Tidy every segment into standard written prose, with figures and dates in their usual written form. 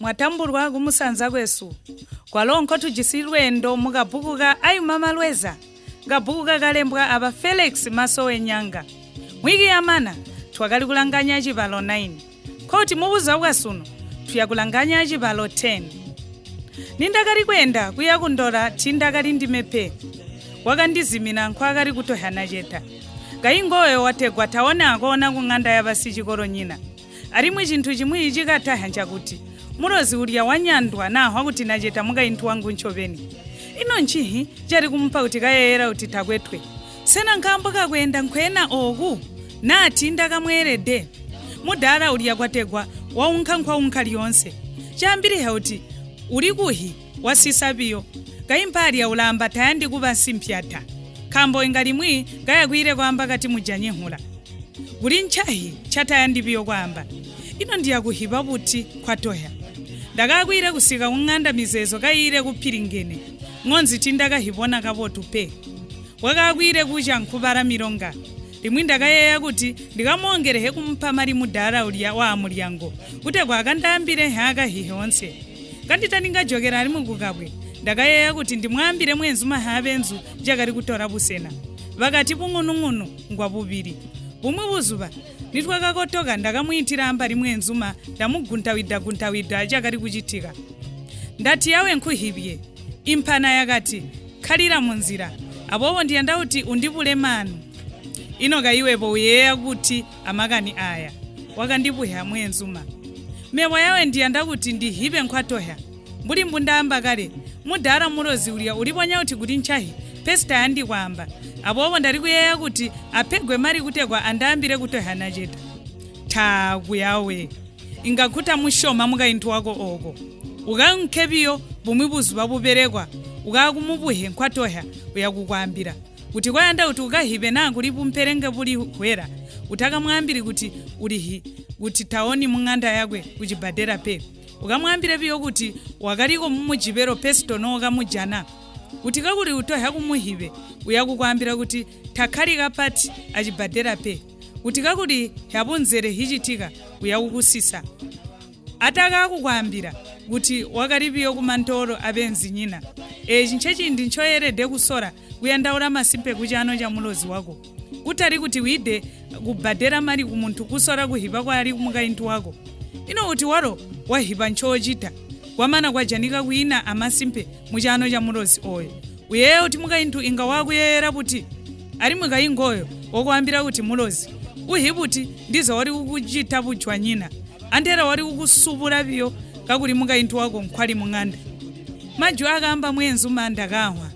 Mwatambulwa kumusanza kwesu kwalo nkotujisi lweendo mukabbuku ka Ayuma Malweza, kabbuku kakalembwa aba Felix Masowe Nyanga. Mwiki yamana twakali kulanganya cibalo 9, koti mubuzuba bwasunu tuyakulanganya cibalo 10. Nindakali kweenda kuya kundola tindakali ndime pe, wakandizimina nkwakali kutohya Nacheta. Kayi ngoyo wategwa taona akoona kung'anda ya basicikolonyina. Alimwi cintu cimwi cikatahya ncakuti mulozi ulya wanyandwa naahwa kuti Nacheta mukaintu wangu ncobeni. Ino ncihi cali kumupa kuti kayeeyela kuti takwetwe? Sena nkaambo kakweenda nkweena ooku? Naa tiindakamweelede? Mudaala ulya kwategwa waunka nkwaunka lyoonse. Caambilihya kuti uli kuhi wasisa biyo. Kayi mpaalya ulaamba tayandi kuba simpyata. Nkaambo inga limwi kayakwiile kwaamba kati mujanye nhula. Kuli ncahi ncatayandi biyo kwaamba. Ino ndiyakuhiba buti nkwatohya? Ndakaakwiile kusika kung'anda mizeezo kayiile kupilingene. Ŋonzi tiindakahibona kabotu pe. Bwakaakwiile kuca nkubala milonga. Limwi ndakayeeya kuti ndikamoongelehe kumupa mali mudaala ulya waamulyango kutegwa akandaambile nhaakahihe oonse. Kanditaninga jokela alimwi kukabwe, ndakayeeya kuti ndimwaambile mweenzuma haabeenzu cakali kutola busena. Bakati bung'unung'unu ngwabubili. Bumwi buzuba nitwakakotoka ndakamwiitila ambali mweenzuma ndamuguntawida-guntawida cakali kucitika. Ndati yawe nkuhibye. Impana yakati, Kkalila munzila. Aboobo ndiyanda kuti undibule maanu. Ino kayi webo uyeeya buti amakani aaya? Wakandibuhya mweenzuma. Mebo yawe ndiyanda kuti ndihibe nkwatohya. Mbuli mbundaamba kale, mudaala mulozi ulya ulibonya kuti kuli ncahi, pesi tayandi kwaamba. Aboobo ndali kuyeeya kuti apegwe mali kutegwa andaambile kutohya Nacheta. Taaku yawe. Inga nkutamusyoma mukaintu wako ooko. Ukaunke biyo bumwi buzuba bubelekwa ukaakumubuhe nkwatohya uyakukwaambila. Kuti koyanda kuti ukahibe naa kuli bumpelenge buli hwela, utakamwaambili kuti ulihi kuti taoni mung'anda yakwe kucibbadela pe. Ukamwaambile biyo kuti wakaliko mumujibelo pesi tonookamujana. Kuti kakuli utohya kumuhibe, uyakukwaambila kuti takkali kapati acibbadela pe. Kuti kakuli hyabunzele hicitika, uyakukusisa. Atakaakukwaambila kuti wakali biyo kumantoolo abeenzinyina. Eeci nceciindi ncoyelede kusola kuyandaula masimpe kucaano camulozi wako. Kutali kuti wiide kubbadela mali kumuntu kusola kuhiba kwaali mukaintu wako. Ino kuti walo wahiba ncoocita, kwamana kwajanika kwiina amasimpe mucaano camulozi ooyo, uyeeya kuti mukaintu inga waakuyeeyela buti? Alimwi kayi ngooyo wakwaambila kuti mulozi. Uhi buti ndiza wali kukucita bujwanyina, antela wali kukusubula biyo kakuli mukaintu wako nkwali muŋanda. Majwi aakaamba mweenzuma ndakaamvwa.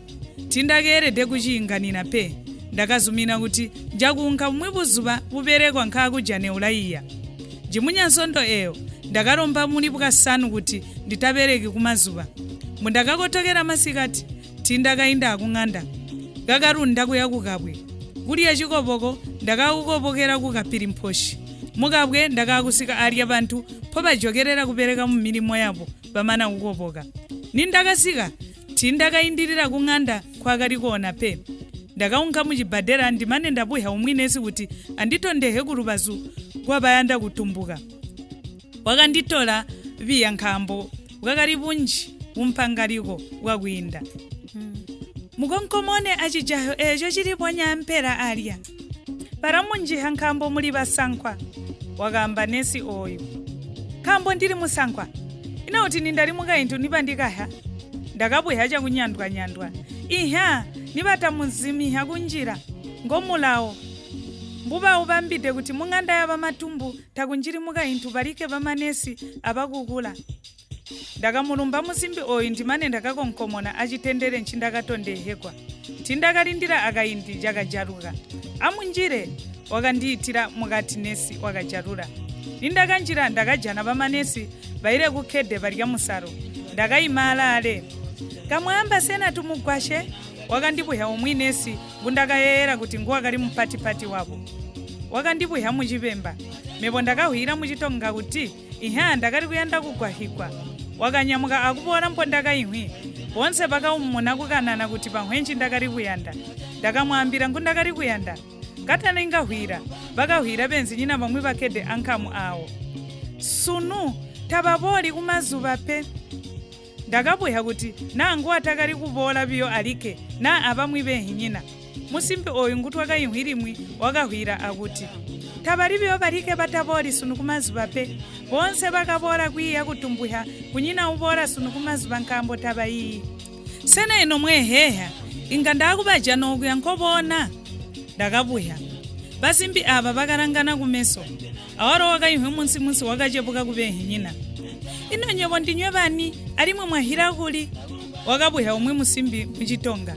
Tiindakeelede kuciinganina pe. Ndakazumina kuti njakuunka bumwi buzuba bubelekwa nkaakujane ulaiya. Njimunya nsondo eeyo ndakalomba muli Bwasanu kuti nditabeleki kumazuba. Mbundakakotokela masikati, tiindakainda akuŋanda. Kakalunda kuya kukabwe. Kulya cikoboko ndakaakukobokela ku Kapilimposhi. Mukabwe ndakaakusika aalya bantu mpobajokelela kubeleka mumilimo yabo bamana kukoboka. Nindakasika, tiindakaindilila kuŋanda nkwaakali koona pe. Ndakaunka mucibbadela ndimane ndabuhya umwi nesi kuti anditondehe kulubazu kwabayanda kutumbuka. Wakanditola biya nkaambo bwakali bunji bumpangaliko bwakwiinda. Mukonkomone acijahyo eeco cilibonya ampela alya. Balamunjiha nkaambo muli basankwa, wakaamba nesi ooyu. Nkaambo ndili musankwa? Ino kuti nindali mukaintu nibandikahya? Ndakabuhya cakunyandwa-nyandwa. Ihya, nibatamuzimihya kunjila. Ngomulawo. Mbubaubambide kuti muŋanda yabamatumbu takunjili mukaintu balikke bamanesi abakukula. Ndakamulumba musimbi ooyu ndimane ndakakonkomona acitendele ncindakatondehegwa. Tiindakalindila akaindi cakajaluka. Amunjile! Wakandiitila mukati nesi wakajalula. Nindakanjila ndakajana bamanesi baile kukkede balya musalo. Ndakaima alaale. Kamwaamba sena tumugwasye? Wakandibuhya umwi nesi ngundakayeeyela kuti nguwakali mupati-pati wabo. Wakandibuhya mucibemba. Mebo ndakahwiila mucitonga kuti Ihya ndakali kuyanda kugwahyigwa. Wakanyamuka akuboola mpondakainhwi. Boonse bakaumuna kukanana kuti banhwe ncindakali kuyanda. Ndakamwaambila ngundakali kuyanda. Kataninga hwiila, bakahwiila beenzinyina bamwi bakkede ankamu aawo. Sunu Tababooli kumazuba pe. Ndakabweha kuti nangu atakali kuboola biyo alikke na abamwi benhinyina. Musimbi oyu ngutwakayimwi limwi wakahwila akuti tabali biyo balikke batabooli sunu kumazuba pe. Boonse bakaboola kwiiya kutumbuha kunyina uboola sunu kumazuba nkaambo tabayiyi. Sena ino mweheha inga ndakubajana okuya nkobona? Ndakabuya. Basimbi aba bakalangana kumeso. Awalo wakayimwi munsi-munsi wakacebuka kubenhinyina. Ino nywebo ndinywe bani alimwi mwahila kuli? Wakabuya umwi musimbi muchitonga.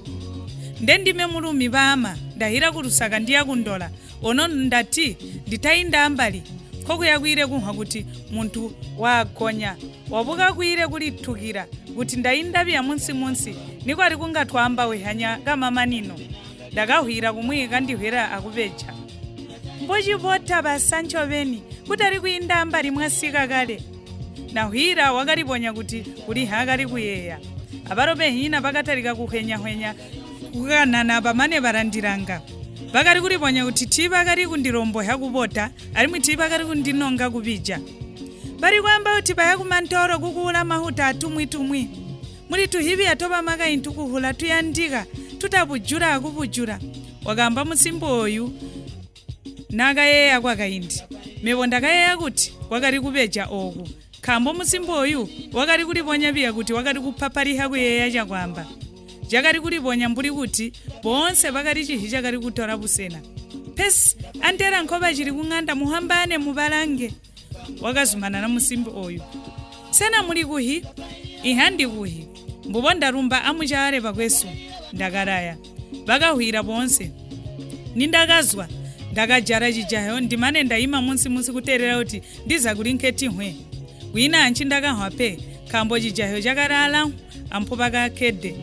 Ndendime mulumi baama ndahila kulusaka ndiya kundola. Ono ndati nditayinda ambali nkokuya kwile kunhwa kuti muntu wagonya wabuka kwile kulitukila kuti ndayinda biya munsi-munsi nikwali kunga twaamba wihanya kamamanino. Ndakahwila kumwi kandihwila akubeja. Mbocibota basa ncobeni kutali kwiinda ambali mwasika kale. Nahwila wakalibonya kuti kuli haakali kuyeeya. Abalo benhinyina bakatalika kuhwenya-hwenya kukanana bamane balandilanga. Bakali kulibonya kuti tiibakali kundilombohya kubota alimwi tiibakali kundinonga kubija. Bali kwaamba kuti baya kumantolo kukuula mahuta atumwi-tumwi. Muli tuhibiya tobamakaintu kuhula tuyandika tutabujula akubujula. Wakaamba musimbi oyu nakayeeya kwakaindi. Mebo ndakayeeya kuti kwakali kubeja ooku. Nkaambo musimbi oyu wakali kulibonya biya kuti wakali kupapaliha kuyeeya cakwaamba. Cakali kulibonya mbuli kuti boonse bakali cihi cakali kutola busena. Pesi antela nkobacili kung'anda muhambane mubalange. Wakazumanana musimbi oyu. Sena muli kuhi? Iha ndi kuhi. Mbubo ndalumba amucaale bakwesu. Ndakalaya. Bakahwila boonse. Nindakazwa ndakajala cijayo ndimane ndayima munsi-munsi kuteelela kuti ndiza kuli nketihwe. Kwiina ncindakahwa pe nkaambo cijayo cakalala ampo bakakkede.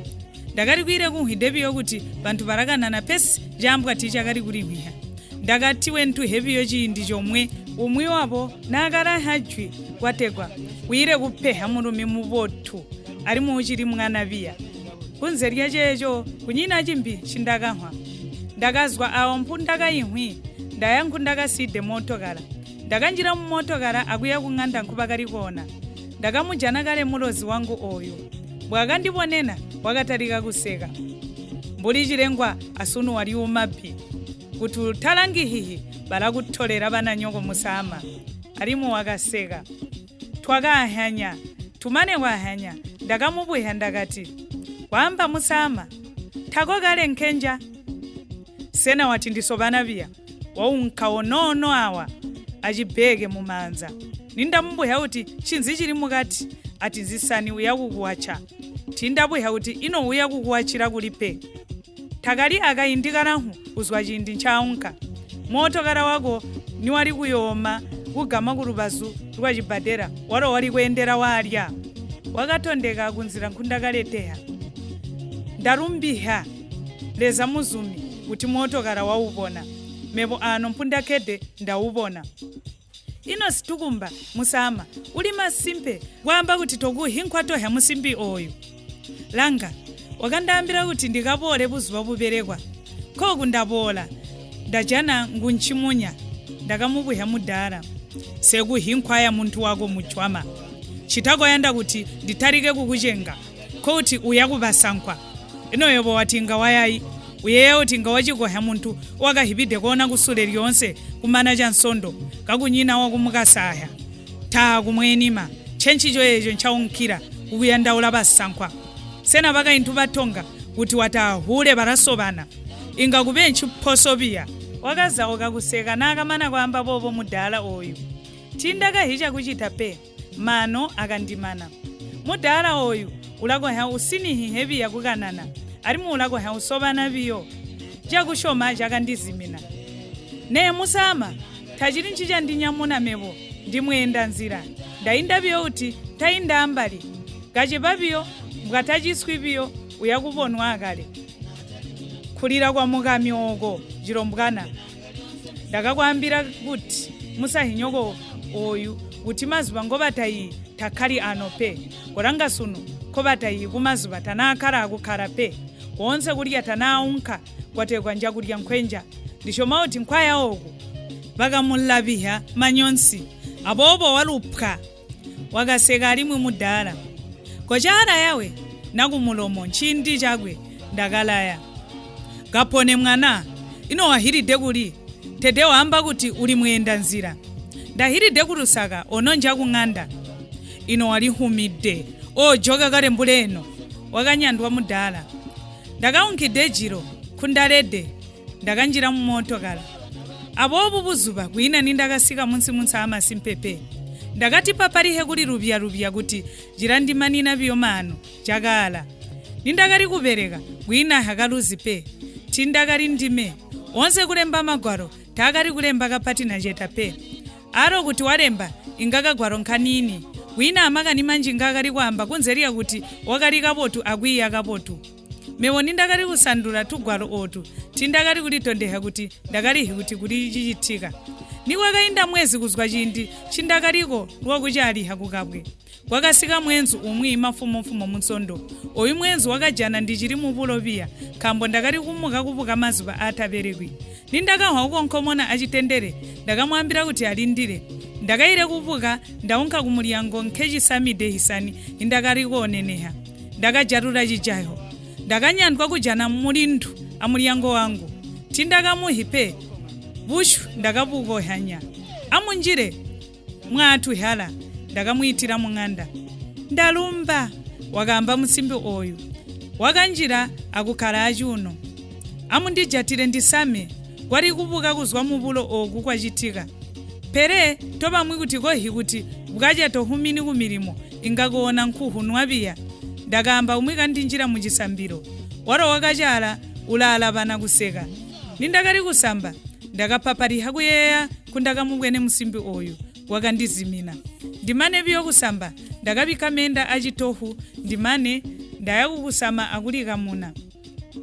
Ndakali kwile kunhwide biyo kuti bantu balakanana pesi caambwa tiicakali kulimwiha. Ndakati wentuhe biyo ciindi comwe umwi wabo naakalaha jwi kwategwa wiile kupeha mulumi mubotu alimwi ucili mwana biya. Kunze lya ceeco kunyina cimbi ncindakahwa. Ndakazwa awo mpundakayimwi ndaya nkundakasiide mootokala. Ndakanjila mumootokala akuya kung'anda nkubakali koona. Ndakamujana kale mulozi wangu oyu. Mbwakandibonena wakatalika kuseka. Mbuli cilengwa asunu waliuma bbi. Kuti utalangihihi balakutolela bananyoko musaama. Alimwi wakaseka. Twakaahanya. Tumane kwahanya ndakamubweha ndakati kwaamba musaama tako kale nkenja. Sena wati ndisobana biya waunka onoono awa acibeke mumaanza. Nindamubweha kuti ncinzi cili mukati ati nzisani uya kukuwaca. Tindabweha kuti ino uya kukuwacila kuli pe. Takali akaindi kalamfu kuzwa ciindi ncaunka. Mootokala wako niwali kuyooma kugama kulubazu lwa cibbadela walo wali kweendela waalya. Wakatondeka kunzila nkundakaleteha. Ndalumbiha Leza muzumi kuti mootokala waubona. Mebo ano mpundakkede ndaubona. Ino situkumba musaama uli masimpe kwaamba kuti tokuhi nkwatohya musimbi oyu. Langa wakandaambila kuti ndikaboole buzuba bubelekwa. Nkooku ndaboola ndajana nguncimunya ndakamubuhya mudaala. Sekuhi nkwaya muntu wako mujwama. Citakoyanda kuti nditalike kukucenga nkokuti uya kubasankwa. Ino yobo wati inga wayayi. Uyeeya kuti inga wacikohya muntu wakahibide koona kusule lyoonse kumana cansondo kakunyina wakumukasahya. Taakumweenima. Ncencico eeco ncaunkila kukuyandaula basankwa. Sena bakaintu batonga kuti wataahule balasobana? Inga kube nciposo biya. Wakazauka kuseka naakamana kwaamba boobo mudaala oyu. Tiindakahi cakucita pe. Maano akandimana. Mudaala oyu ulakohya usinihihe biya kukanana alimwi ulakohya usobana biyo. Cakusyoma cakandizimina. Nee musaama tacili ncicandinyamuna mebo ndimweenda nzila. Ndainda biyo kuti tainda ambali. Kaciba biyo mbwataciswi biyo uya kubonwa akale. Kulila kwa mukami ooko cilombwana. Ndakakwaambila kuti musahinyoko oyu kuti mazuba ngobatayi takkali ano pe. Kolanga sunu nkobatayi kumazuba tanaakkala akukkala pe. Koonse kulya tanaaunka kwategwa njakulya nkwenja. Ndisyoma kuti nkwaya ooku. Bakamulabiha manyonsi aboobo walupwa. Wakaseka alimwi mudaala. Kocaala yawe nakumulomo nciindi cakwe ndakalaya. Kapone mwana, ino wahilide kuli, tete waamba kuti uli mweenda nzila. Ndahilide kulusaka ono nja kung'anda. Ino walihumide, ojoka kale mbuleno, wakanyandwa mudaala. Ndakaunkide jilo, kundalede, ndakanjila mumotokala. Aboobu buzuba kwiina nindakasika munsi-munsi aamasimpe. Ndakati papalihe kuli lubya-lubya kuti cilandimanina biyo maano cakaala. Nindakali kubeleka kwiina hakaluzi pe. Tindakali ndime. Onse kulemba magwalo taakali kulemba kapati naceta pe. Alo kuti walemba inga kagwalo nkanini. Kwiina amakani manji ngaakali kwaamba kunze lya kuti wakali kabotu akwiiya kabotu. Mebo nindakali kusandula tugwalo ootu tindakali kulitondeha kuti ndakalihi kuti kuli cicitika. Nikwakainda mwezi kuzwa ciindi cindakaliko lwakucaaliha kukabwe. Kwakasika mweenzu umwi mafumofumo munsondo. Oyu mweenzu wakajana ndicili mubulo biya nkaambo ndakali kumuka kubuka mazuba aatabelekwi. Nindakahwa kukonkomona acitendele ndakamwaambila kuti alindile. Ndakaile kubuka ndaunka kumulyango nkecisamide hisani indakali kooneneha. Ndakajalula cijayo. Ndakanyandwa kujana mulindu amulyango wangu. Tindakamuhi pe. Bushu ndakabukohanya. Amunjile mwaatuhala. Ndakamwiitila mung'anda. Ndalumba, wakaamba musimbi oyu. Wakanjila akukkala acuuno. Amundijatile ndisame, kwali kubuka kuzwa mubulo ooku kwacitika. Pele tobamwi kuti kohi kuti bwaca tohumini kumilimo inga koona nkuhu nwabiya. Ndakaamba umwi kandinjila mucisambilo. Walo wakacaala ulaalabana kuseka. Nindakali kusamba ndakapapaliha kuyeeya kundakamubwene musimbi oyu wakandizimina. Ndimane biyo kusamba ndakabikka meenda acitohu ndimane ndaya kukusama akulikamuna.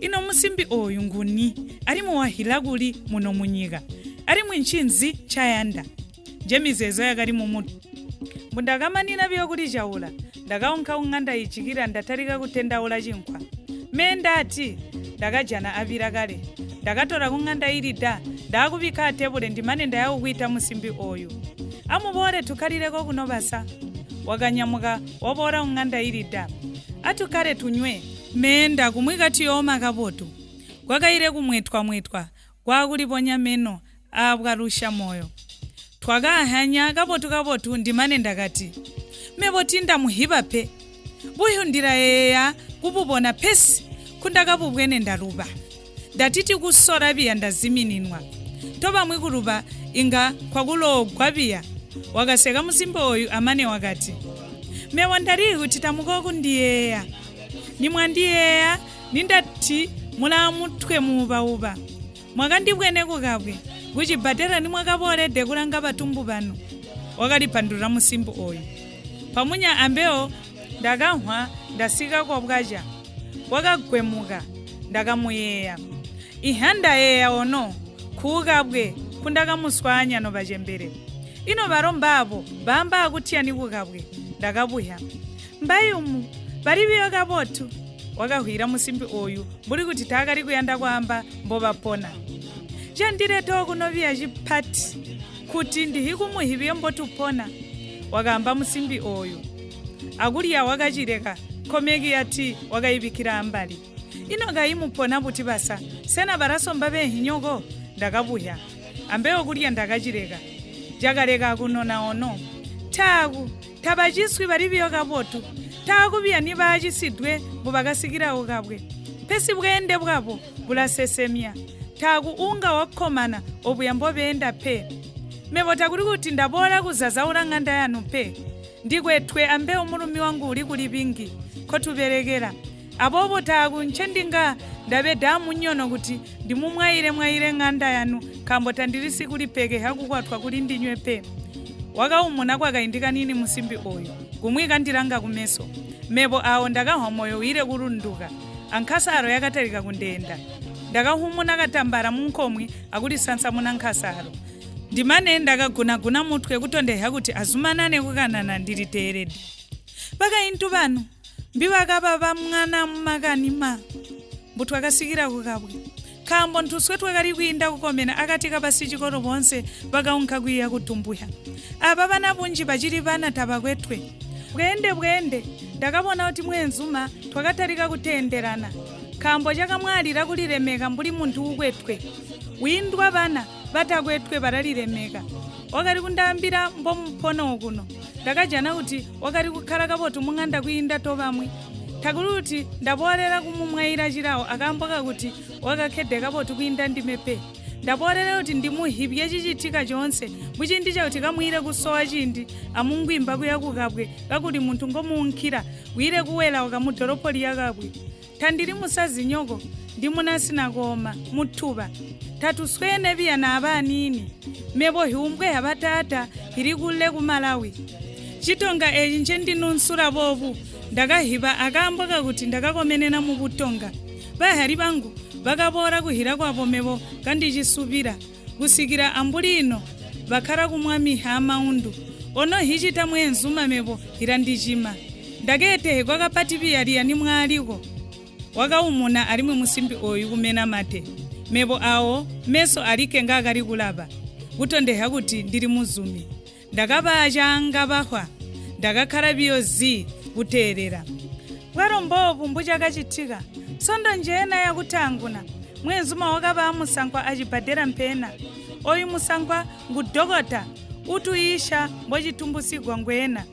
Ino musimbi oyu nguni alimwi wahila kuli muno munyika alimwi ncinzi ncayanda? Njemizeezo yakali mumutwe. Mbundakamanina biyo kulicaula ndakaunka kung'anda ijikila ndatalika kutendaula cinkwa. Meenda ati ndakajana abila kale. Ndakatola kung'anda ilida ndaakubikka atebule ndimane ndaya kukwiita musimbi oyu. Amuboole tukkalileko kuno basa. Wakanyamuka waboola kung'anda ilida. Atukkale tunywe meenda kumwi katiyooma kabotu. Kwakaile kumwetwa-mwetwa kwaakulibonya meno aabwalusha moyo. Twakaahanya kabotu-kabotu ndimane ndakati mebo tindamuhiba pe. Buyu ndilayeeya kububona pesi kundakabubwene ndaluba. Ndatiti kusola biya ndazimininwa. Tobamwi kuluba inga kwakuloogwa biya. Wakaseka musimbi oyu amane wakati mebo ndali kuti tamukokundiyeeya. Nimwandiyeeya nindati mulaamutwe muubauba. Mwakandibwene kukabwe kucibbadela nimwakaboolede kulanga batumbu banu. Wakalipandulula musimbi oyu. Pamunya ambeo ndakanhwa ndasika kwabwaca. Wakagwemuka ndakamuyeeya. Iha ndayeeya ono kuukabwe kundakamuswaanya nobacembele. Ino balo mbaabo baamba akutyani kukabwe ndakabuya. Mbayumu bali biyo kabotu. Wakahwila musimbi oyu mbuli kuti taakali kuyanda kwaamba mbobapona. Candileta okuno biya cipati kuti ndihikumuhi biyo mbotupona. Wakaamba musimbi oyu. Akulya wakacileka komeki yati wakayibikkila ambali. Ino kayimupona buti basa sena balasomba benhinyoko ndakabuya. Ambeyo kulya ndakacileka. Cakaleka kunona ono. Taaku tabaciswi bali biyo kabotu. Taaku biya nibaacisidwe mbubakasikila ukabwe. Pesi bweende bwabo bulasesemya. Taaku unga wakkomana obuya mbobeenda pe. Mebo takuli kuti ndaboola kuzazaula ng'anda yanu pe. Ndikwetwe ambe umulumi wangu uli kuli bingi kotubelekela. Aboobo taaku ncendinga ndabeda amunyono kuti ndimumwayile-mwayile ng'anda yanu nkaambo tandilisi kulipekeha kukwatwa kuli ndinywe pe. Wakaumuna kwakaindi kanini musimbi oyu kumwi kandilanga kumeso. Mebo awo ndakahwa moyo wile kulunduka. Ankasalo yakatalika kundeenda. Ndakahumuna katambala munkomwi akulisansamuna nkasalo. Ndimane ndakagunaguna mutwe kutondeha kuti azumanane kukanana ndiliteelede. Bakaintu banu mbibakaba bamwana mumakani ma. Mbutwakasikila kukabwe. Nkaambo ntuswe twakali kwiinda kukomena akati kabasicikolo boonse bakaunka kwiiya kutumbuya. Aba bana bunji bacili bana tabakwetwe. Bweende bweende ndakabona kuti mweenzuma twakatalika kuteendelana. Nkaambo cakamwaalila kulilemeka mbuli muntu ukwetwe. Wiindwa bana batakwetwe balalilemeka. Wakali kundaambila mbomupona okuno. Ndakajana kuti wakali kukkala kabotu muŋanda kwiinda tobamwi. Takuli kuti ndaboolela kumumwaila cilawo akaambo kakuti wakakkede kabotu kwiinda ndime pe. Ndaboolela kuti ndimuhibye cicitika coonse muciindi cakuti kamwiile kusowa ciindi amungwimba kuya kukabwe kakuli muntu ngomuunkila wiile kuwelauka mudolopo lya Kabwe. Tandili musazinyoko, ndimunasinakooma, mutuba. Tatusweene biya naaba aniini. Mebo hiumbwe habataata hili kule ku Malawi. Citonga eeci ncendinunsula boobu ndakahiba akaambo kakuti ndakakomenena mubutonga. Bahali bangu bakaboola kuhila kwabo mebo kandicisubila. Kusikila ambuli ino bakkala ku Mwami Hamaundu. Ono hicita mweenzuma mebo hilandicima. Ndakeetehegwa kapati biya liya nimwaaliko. Wakaumuna alimwi musimbi ooyu kumena mate. Mebo awo meso alikke ngaakali kulaba, kutondehya kuti ndili muzumi. Ndakabaa caanga bahwa, ndakakkala biyo zi kuteelela. Bwalo mboobu mbucakacitika. Nsondo njeena yakutaanguna, mweenzuma wakabaa musankwa acibbadela mpeena. Ooyu musankwa ngu dokota utuyiisya mbocitumbusigwa ngweena.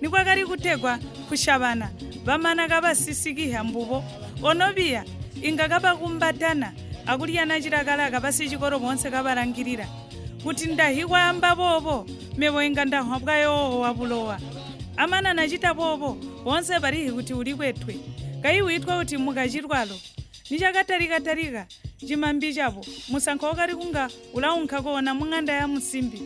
Nikwakali kutegwa kushabana, bamana kabasisikihya mbubo. Ono biya inga kabakumbatana akulyana cilakalaka basicikolo boonse kabalangilila. Kuti ndahi kwaamba boobo, mebo inga ndahwa bwayoowa bulowa. Amana nacita boobo, boonse balihi kuti ulikwetwe. Kayi wiitwa kuti mukacilwalo. Nicakatalika-talika cimambi cabo, musankwa wakali kunga ulaunka koona muŋanda ya musimbi.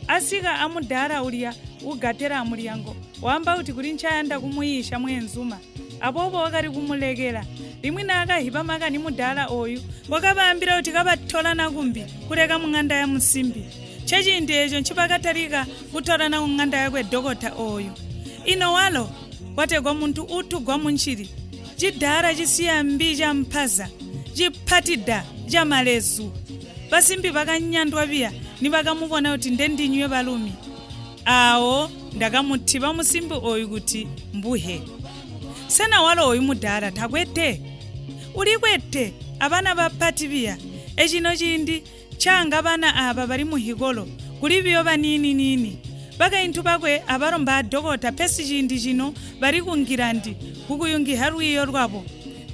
Asika amudaala ulya ugatela amulyango, waamba kuti kuli ncayanda kumuyiisya mweenzuma. Aboobo wakali kumulekela. Limwi naakahiba makani mudaala ooyu, wakabaambila kuti kabatolana kumbi kuleka muŋanda ya musimbi. Nceciindi eeco ncibakatalika kutolana kuŋanda yakwe dokota ooyu. Ino walo wategwa muntu uutugwa muncili, cidaala cisiya mbi campaza, cipati da camalezu. Basimbi bakanyandwa biya nibakamubona kuti ndendinywe balumi. Aawo ndakamutiba musimbi ooyu kuti mbuhe. Sena walo ooyu mudaala takwete? Ulikwete abana bapati biya. Ecino ciindi ncaanga bana aaba bali muhikolo, kuli biyo baniini-niini. Bakaintu bakwe abalo mbaadokota pesi ciindi cino bali ku Ngilandi kukuyungiha lwiiyo lwabo.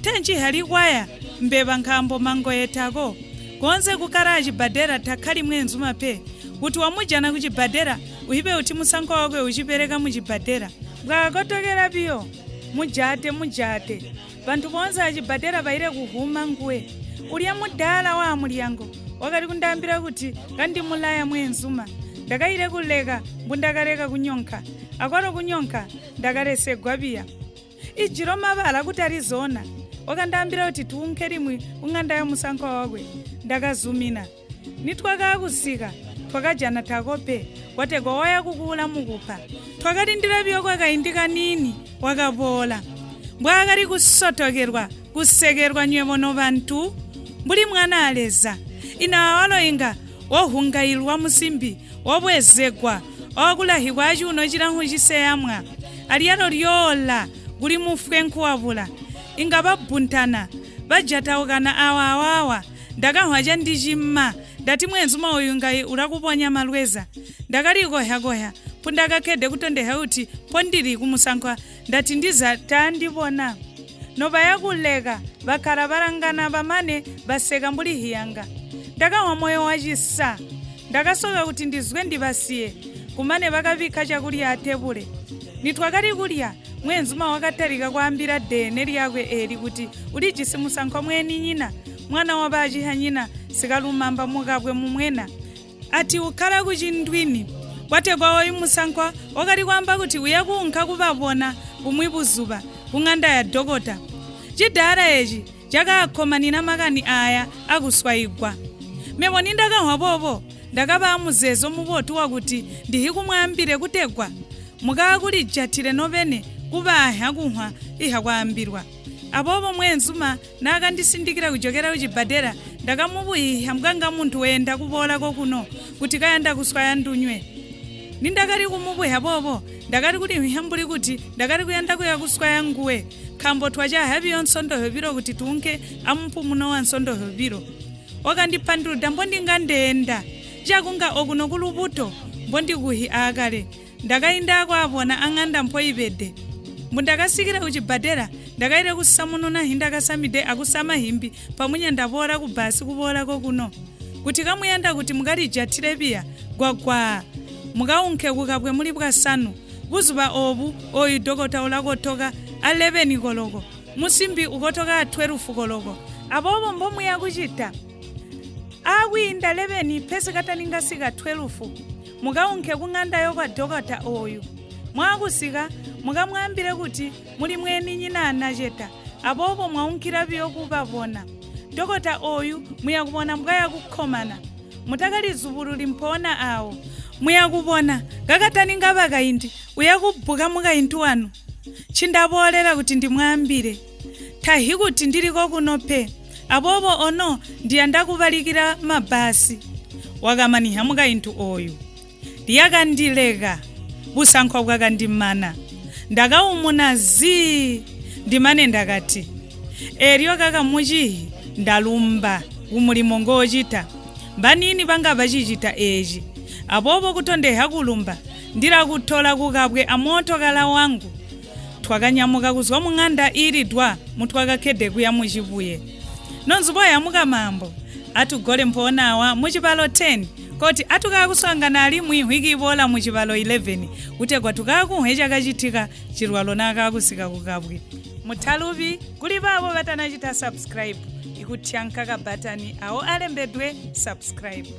Tencihali kwaya mbeba nkaambo mangoye tako. Koonse kukkala acibbadela takkali mweenzuma pe. Kuti wamujana kucibbadela, uhibe kuti musankwa wakwe ucibeleka mucibbadela. Mbwaakotokela biyo, mujate mujate. Bantu boonse acibbadela baile kuhuma nguwe. Ulya mudaala waamulyango wakali kundaambila kuti kandimulaya mweenzuma. Ndakaile kuleka mbundakaleka kunyonka. Akwalo kunyonka ndakalesegwa biya. Ijilo mabala kutali zona. Wakandaambila kuti tuunke limwi kuŋanda ya musankwa wakwe. Ndakazumina. Nitwakaakusika, twakajana tako pe, kwategwa waya kukuula mukupa. Twakalindila biyo kwakaindi kaniini, wakaboola. Mbwaakali kusotokelwa, kusekelwa nywebo nobantu, mbuli mwana a Leza. Ino awalo inga wahungailwa musimbi, wabwezegwa, wakulahikwa acuuno cilamfu ciseyamwa. Alyalo lyoola kuli mufwe nkuwabula. Inga babbuntana, bajataukana awa awaawa. Ndakahwa candicima, ndati mweenzuma ooyu inga ulakubonya malweza. Ndakalikohya-kohya mpundakakkede kutondehya kuti mpondili kumusankwa, ndati ndiza taandibona. Nobaya kuleka, bakkala balangana bamane baseka mbuli hiyanga. Ndakahwa moyo wacisa. Ndakasoka kuti ndizwe ndibasiye. Kumane bakabikka cakulya atebule. Nitwakali kulya, mweenzuma wakatalika kwaambila deene lyakwe eeli kuti ulijisi musankwa mweeninyina, mwana wabaacihanyina sikalumamba mukabwe mumwena. Ati ukkala kucindwini. Kwategwa ooyu musankwa wakali kwaamba kuti uya kuunka kubabona bumwi buzuba kuŋanda ya dokota. Cidaala eeci cakaakkomanina makani aaya akuswaigwa. Mebo nindakahwa boobo, ndakaba amuzeezo mubotu wakuti ndihikumwaambile kutegwa mukaakulijatile nobene kubaahya kunhwa ihakwaambilwa. Aboobo mweenzuma naakandisindikila kujokela kucibbadela, Ndakamubuyiha mbwanga muntu weenda kuboolako kuno kuti kayanda kuswaya ndunywe. Nindakali kumubuya boobo ndakali kulimwiha mbuli kuti ndakali kuyanda kuya kuswaya nguwe nkaambo twacaha biyo nsondo yobilo kuti tuunke amupumuno wa nsondo yobilo. Wakandipanduluda mbondinga ndeenda cakunga okuno kulubuto mbondikuhi aakale. Ndakainda kwaabona ang'anda mpoibede. Mbundakasikila kucibbadela ndakaile kusamununa hindakasamide akusama himbi pamunya ndaboola kubhasi kuboolako kuno. Kuti kamuyanda kuti mukalijatile biya gwagwaa mukaunke kukabwe muli bwasanu. Buzuba oobu ooyu dokota ulakotoka a 11 koloko, musimbi ukotoka a 12 koloko. Aboobo mbomuya kucita aakwiinda 11 pesi kataningasika 12 mukaunke kung'anda yokwa dokota ooyu. Mwaakusika mukamwaambile kuti muli mweeninyina anaceta, aboobo mwaunkila biyo kubabona. Dokota ooyu muyakubona mbwaya kukkomana. Mutakalizubululi mpoona aawo. Muyakubona kakataninga bakaindi uyakubbuka mukaintu wanu. Ncindaboolela kuti ndimwaambile. Tahi kuti ndiliko kuno pe. Aboobo ono ndiyanda kubalikila mabbaasi. Wakamaniha mukaintu ooyu. Lyakandileka. Busankwa bwakandimana. Ndakaumuna zii. Ndimane ndakati, eelyo kaka mucihi ndalumba kumulimo ngoocita. Mbaniini banga bacicita eeci. Aboobo kutondeha kulumba ndilakutola kukabwe amootokala wangu. Twakanyamuka kuzwa mung'anda iilidwa mutwakakkede kuya mucibuye. Nonzuboya mukamambo atugole mpoonawa mucibalo 10 koti atukakuswaangana alimwi wiki iboola mucibalo 11 kutegwa tukakunhe cakacitika cilwalo naakakusika kukabwe. Mutalubi kuli baabo batanacita subscribe ikutyanka kabbatani awo alembedwe subscribe.